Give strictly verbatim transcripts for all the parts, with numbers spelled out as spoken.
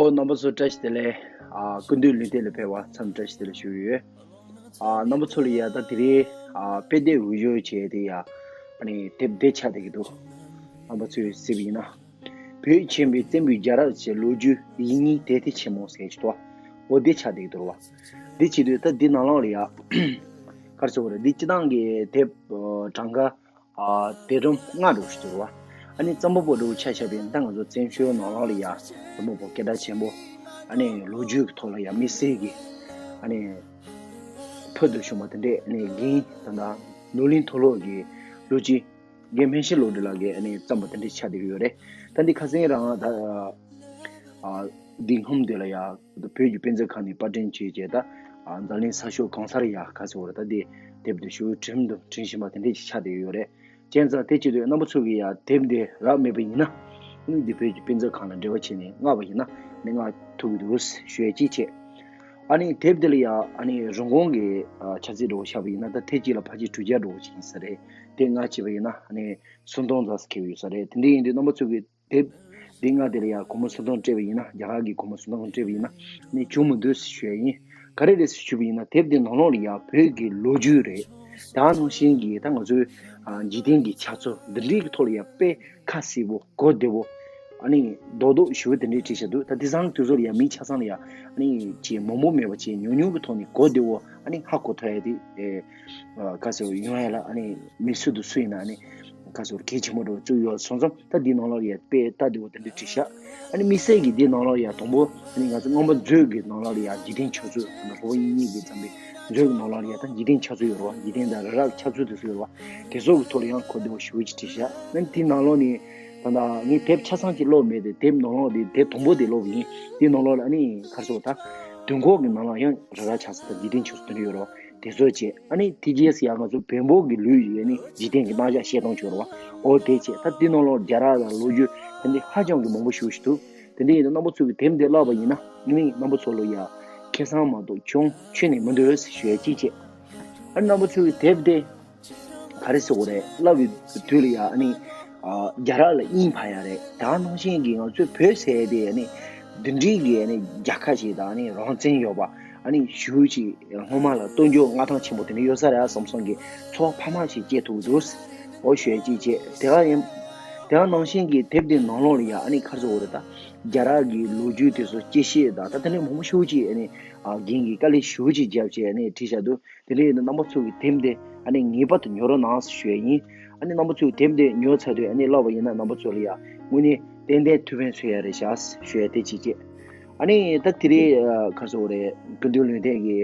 ཨོ། རྣམ་པ་ཚོ་བཀྲ་ཤིས་བདེ་ལེགས། ཨ། སྐུ་མདུན་ལུས་བསྟན་ལ་ཕེབས་པ་ཚང་མ་བཀྲ་ཤིས་བདེ་ལེགས་ཞུ་གི་ཡོད། ཨ། རྣམ་པ་ཚོ་ལ་ཡ་ད་དེ་རིང་ཨ་དཔེ་དེབ་འོས་སྦྱོར་བྱས་ཏེ་ཡ་ཨ་ནི་དེབ་འདི་ཆགས་བསྡད་ཀྱི་འདུག་རྣམ་པ་ཚོས་གཟིགས་པ་ཡིན་ན། བོད་ཆེན་པོའི་བཙན་པོའི་རྒྱལ་རབས་ཀྱི་ལོ་རྒྱུས་ཡིག་རྙིང་དེབ་ཐེར་ཆེན་མོ་ཟེར་གྱི་འདུག་འོ་འདི་ཆགས་བསྡད་ཀྱི་འདུག་བ། འདི་བྱེད་དུས་ད་འདི་ནང་ལོགས་ལ་ཡ་ག་རེ་ཟེར་དགོས་རེད། འདི་སྤྱི་བཏང་གི་དེབ་ཨ་གྲངས་ཀ་ཨ་དེབ་ཕྲེང་ལྔ་འདྲ་བོ་ཞིག་འདུག་བ། ཨ་ནི་རྩོམ་པ་པོ་འདྲ་བོ་ཆ་བཞག་པ་ཡིན་ན་ད་ང་ཚོ་བཙན་བྱོལ་ནང་ལོགས་ལ་ཡ་རྩོམ་པ་པོ་སྐད་གྲགས་ཆེན་པོ། ཨ་ནི་ལོ་རྒྱུས་ཀྱི་ཐོག་ལ་ཡ་དམིགས་བསལ་གྱི་ཨ་ནི་ཕུལ་དུ་བྱུང་བ་དེ་འདྲས། ཨ་ནི་རྒན་ད་ལྟ་ནོར་གླིང་མཐོ་སློབ་ཀྱི་སློབ་སྤྱི་རྒན་སྨན་ཤིང་བློ་གྲོས་ལགས་ཀྱིས་ཨ་ནི་བརྩམས་པ་དེ་འདྲས་ཆགས་བསྡད་ཀྱི་ཡོད་རེད། ད་འདི་ཁ་སང་རང་ད་ཨ་འདི་སྔོན་དེ་ལ་ཡ་བོད་ཀྱི་དཔེ་མཛོད་ཁང་ནས་པར་སྐྲུན་བྱས་བྱས། ད་ཨ་འཛམ་གླིང་ས་ཕྱོགས་གང་སར་ཡ་ག་ཟེར་བ་རེད། ད་འདི་དེབ་འདི་ཞུ་བྲིམ་དུ་བྲིན་བཞིན་པ་དེ་འདྲས་ཅིག་ཆགས་བསྡད་ཡོད་རེད། བྱས་ཙང་དེ་བྱེད་དུས་རྣམ་པ་ཚོ་གིས་ཡ་དེབ་འདི་རག་མེད་པ་ཡིན་ན། ཨ་ནི་འདི་བོད་ཀྱི་དཔེ་མཛོད་ཁང་ལ་འབྲེལ་བ་བྱས་ནས་མངགས་པ་ཡིན་ན་ནི་མངགས་ཐུབ་ཀྱི་འདུག་ཞུ་ཡ་གཅིག་བྱས། ཨ་ནི་དེབ་འདི་ལ་ཡ་ཨ་ནི་རིན་གོང་གི་ཨ་ཆ་ཚད་འདྲ་བོ་བཞག་པ་ཡིན་ན་ད་ཐེངས་གཅིག་ལ་ཕལ་ཆེར་དྲུག་བརྒྱ་འདྲ་བོ་ཅིག་ཡིན་ས་རེད། དེ་མངགས་བྱས་པ་ཡིན་ན་ཨ་ནི་སུམ་སྟོང་ཙམ་ཁེལ་ཡོད་ས་རེད། དེ་འདྲ་ཡིན་དུས་རྣམ་པ་ཚོ་གིས་དེབ་འདི་མངགས་དེ་ལ་ཡ་སྒོར་མོ་སུམ་སྟོང་སྤྲད་པ་ཡིན་ན། རྒྱ་གར་གྱི་སྒོར་མོ་སུམ་སྟོང་སྤྲད་པ་ཡིན་ན་ནི་བྱུང་མི་འདུག་ཞུ་ཡ་ཡིན། ག་རེ་རེད་ཞུས་པ་ཡིན་ན་དེབ་འདི་ནང་ལོགས་ལ་ཡ་བོད་ཀྱི་ལོ་རྒྱུས་རེད། ད་ནང་བཞིན་གྱི་ད་ང་ཚོའི་ཨ་འཇིག་རྟེན་གྱི་ཆགས་ཚུལ་འདི་འདྲའི་གི་ཐོག་ལ་ཡ་དཔེ་ཁ་གསལ་པོ་གོ་བདེ་པོ། ཨ་ནི་རྡོག་རྡོག་ཞུ་བ་དེ་འདྲའི་བྲིས་བཞག་འདུག་ད་དེང་སང་དུས་ཚོད་ལ་ཡ་མིའི་ཆ་ཚང་ལ་ཡ་ཨ་ནི་ཅིག་མང་པོ་མེད་པ་བྱས་ཉུང་ཉུང་གི་ཐོག་ནས་གོ་བདེ་པོ་ཨ་ནི་ཧ་གོ་ཐུབ་ཡ་དེ་ཨེ་ཨ་ག་ཟེར་ཡོང་ཡ་ལ་ཨ་ནི་མི་སུ་དང་སུ་ཡིན་ན་ཨ་ནི་ག་ཟེར་གལ་ཆེན་པོ་འདྲ་བོ་བཙུགས་ཡོད་སོང་ཙང་། ད་འདི་ནང་ལོགས་ལ་ཡ་དཔེ་ལྟ་བདེ་པོ་དེ་འདྲ་བྲིས་ཤག་ཨ་ནི་དམིགས་བསལ་གྱི་འདི་ནང་ལོགས་ལ་ཡ་དང་པོ་ཨ་ནི་ང་ཚོ་སྔོན་མ་མཛོད་ཀྱི་ནང་ལོགས་ལ་ཡ་འཇིག་རྟེན་ཆགས་ཚུལ་ད་ལྟ་ལྷོ་པ་དབྱིག་གཉེན་གྱིས་བརྩམས་པའི་མཛོད་ཀྱི་ནང་ལོགས་ལ་ཡ་ད་འཇིག་རྟེན་ཆགས་ཚུལ་ཡོད་རེད་བ། འཇིག་རྟེན་དང་རི་རབ་ཆགས་ཚུལ་དེ་ཚོ་ཡོད་རེད་བ། དེ་ཚོ་གི་ཐོག་ལ་ཡང་གོ་བདེ་པོ་ཞེ་པོ་ཅིག་བྲིས་ཤག་ཨ་ནི་འདི་ནང་ལོགས་ནས་ད་ལྟ་ངས་དེབ་ཆ་ཚང་ཅིག་ཀློག་མེད་དེ། དེབ་ནང་ལོགས་འདི་དེབ་དང་པོ་དེ་ཀློག་པ་ཡིན། འདི་ནང་ལོགས་ལ་ཨ་ནི་ག་རེ་ཟེར་དགོས་རེད། ད་དུས་འཁོར་གྱི་ནང་ལ་ཡང་རི་རབ་ཆགས་ཚུལ་དང་འཇིག་རྟེན་ཆགས་ཚུལ་དེ་འདྲ་ཡོད་རེད་བ། དེ་ཚོ་བྱས། ཨ་ནི་ཐེངས་རྗེས་སུ་ཡང་ང་ཚོ་བོན་པོ་གི་ལུགས་ཡིན་ནི་འཇིག་རྟེན་གྱི་རྣམ་གཞག་བཤད་སྟངས་ཅིག་ཡོད་རེད་བ། འོ་དེ་བྱས། ད་འདི་ནང་ལོགས་རྒྱལ་རབས་དང་ལོ་རྒྱུས་དེ་འདྲ་ཧ་ཅང་གི་མང་པོ་ཞེ་པོ་ཞིག་འདུག་དེ་འདྲ་ཡིན་ན་རྣམ་པ་ཚོ་གིས་དེབ་འདི་བཀླགས་པ་ཡིན་ན་ཨ་ནི་རྣམ་པ་ཚོ་ལ་ཡ་ཁེ་བཟང་མ་གཏོགས་གྱོང་ཁྱོན་ནས་མི་འདུག་ཞུ་ཡ་གཅིག་བྱས། ཨ་ནི་རྣམ་པ་ཚོ་གིས་དེབ་འདི་ག་རེ་ཟེར་དགོས་རེད། བཀླགས་པའི་དུས་ལ་ཡ་ཨ་ནི་ཨ་རྒྱལ་རབས་ལ་དབྱིངས་འཕར་ཡ་རེད། ད་ནང་བཞིན་གྱི་ང་ཚོའི་བོད་ཟེར་ཡ་དེ་ཨ་ནི་འདི་འདྲའི་གི་ཨ་ནི་རྒྱལ་ཁ་ཞིག་དང་ཨ་ནི་རང་བཙན་ཡོད་པ། ཨ་ནི་ཞེ་པོ་ཅིག་སྔོན་མ་ལ་བསྟོད་འཇོག་མངའ་ཐང་ཆེན་པོ་དེ་འདྲ་ཡོད་ས་རེད་བསམ་བསམ་གྱི་ཚོར་བ་འཕར་མ་ཞིག་སྐྱེས་ཐུབ་ཀྱི་འདུག་འོ་ཞུ་ཡ་གཅིག་བྱས། དེ་ག་ཡིན། དེ་ག་ནང་བཞིན་གྱི་དེབ་འདི་ནང་ལོགས་ལ་ཡ་ཨ་ནི་ག་རེ་ཟེར་དགོས་རེད། ད་རྒྱལ་རབས་ཀྱི་ལོ་རྒྱུས་དེ་ཚོ་དཔྱད་ཤེས་དང་ད་དེ་འདྲ་མང་པོ་ཞེ་པོ་ཅིག་ཨ་ནི་ཨ་རྒན་གྱིས་དཀའ་ལས་ཞེ་པོ་ཅིག་བརྒྱབ་བྱས་ཨ་ནི་བྲིས་བཞག་འདུག་དེ་འདྲ་ཡིན་ན་རྣམ་པ་ཚོ་གིས་དེབ་འདི་ཨ་ནི་ངེས་པར་དུ་ཉོ་རོགས་གནང་ཞུ་ཡ་ཡིན། ཨ་ནི་རྣམ་པ་ཚོས་དེབ་འདི་ཉོས་ཚར་དུས་ཨ་ནི་བཀླགས་པ་ཡིན་ན་རྣམ་པ་ཚོ་ལ་ཡ་དངོས་གནས་ཏན་ཏན་ཐུགས་ཕན་གསོས་ཡ་རེད་ཤག་ཞུ་ཡ་དེ་གཅིག་བྱས། ཨ་ནི་ད་དེ་རིང་ཨ་ག་རེ་ཟེར་དགོས་རེད། སྐུ་མདུན་ལུས་བསྟན་གྱི་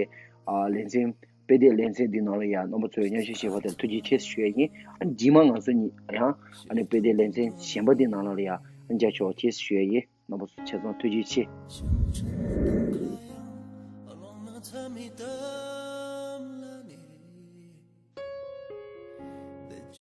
ཨ་ལེ་ཚན། དཔེ་དེབ་ལེ་ཚན་འདི་ནང་ལ་ཡ་རྣམ་པ་ཚོས་མཉམ་ཞུགས་བྱས་པ་དེར་ཐུགས་རྗེ་ཆེ་ཞུ་ཡ་ཡིན། ཨ་ནི་རྗེས་མ་ང་ཚོ་གཉིས་རང་ཨ་ནི་དཔེ་དེབ་ལེ་ཚན་གཞན་པ་འདི་ནང་ལ་ཡ་མཇལ་ཆོག་ཅེས་ཞུ་ཡ་ཡིན། རྣམ་པ་ཚོ་ཆ་ཚང་ཐུགས་རྗེ་ཆེ།